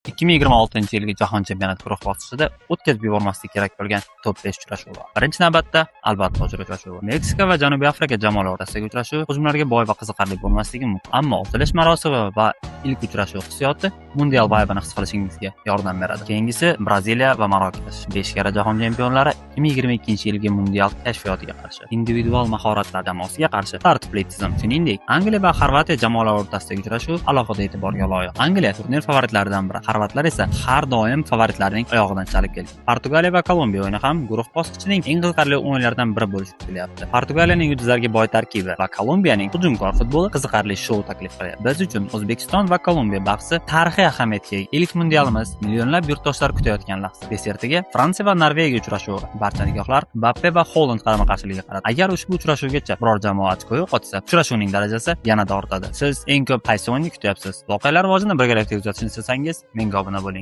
2026-yilgi Jahon chempionati guruh bosqichida o'tkazib yubormaslik kerak bo'lgan top 5 uchrashuv bor. Birinchi navbatda, albatta, uchrashuv. Meksika va Janubiy Afrika jamoalari o'rtasidagi uchrashuv hujumlarga boy va qiziqarli bo'lmasligi mumkin. Ammo ochilish marosimi va ilk uchrashuv hissiyoti mundial vibe'ini his qilishingizga yordam beradi. Keyingisi Braziliya va Marokash. 5 karra jahon chempionlari 2022-yilgi mundial kashfiyotiga qarshi, individual mahoratlar jamoasiga qarshi tartibli tizim. Shuningdek, Angliya va Xorvatiya jamoalari o'rtasidagi uchrashuv alohida e'tiborga loyiq. Angliya turnir favoritlaridan biri, xorvatlar esa har doim favoritlarning oyog'idan chalib kelgan. Portugaliya va Kolumbiya o'yini ham guruh bosqichining eng qiziqarli o'yinlaridan biri bo'lishi kutilyapti. Portugaliyaning yulduzlarga boy tarkibi va Kolumbiyaning hujumkor futboli qiziqarli shou taklif qilyapti. Biz uchun O'zbekiston va Kolumbiya bahsi tarixiy ahamiyatga ega. Ilk mundialimiz millionlab yurtdoshlar kutayotgan lahza. Desertiga Fransiya va Norvegiya uchrashuvi. Barcha nigohlar Mbappe va Holand qarama-qarshiligiga qaradi. Agar ushbu uchrashuvgacha biror jamoa ochko yo'qotsa, uchrashuvning darajasi yanada ortadi. Siz eng ko'p qaysi o'yinni kutyapsiz? Voqealar rivojini birgalikda kuzatishni istasangiz, menga obuna bo'ling.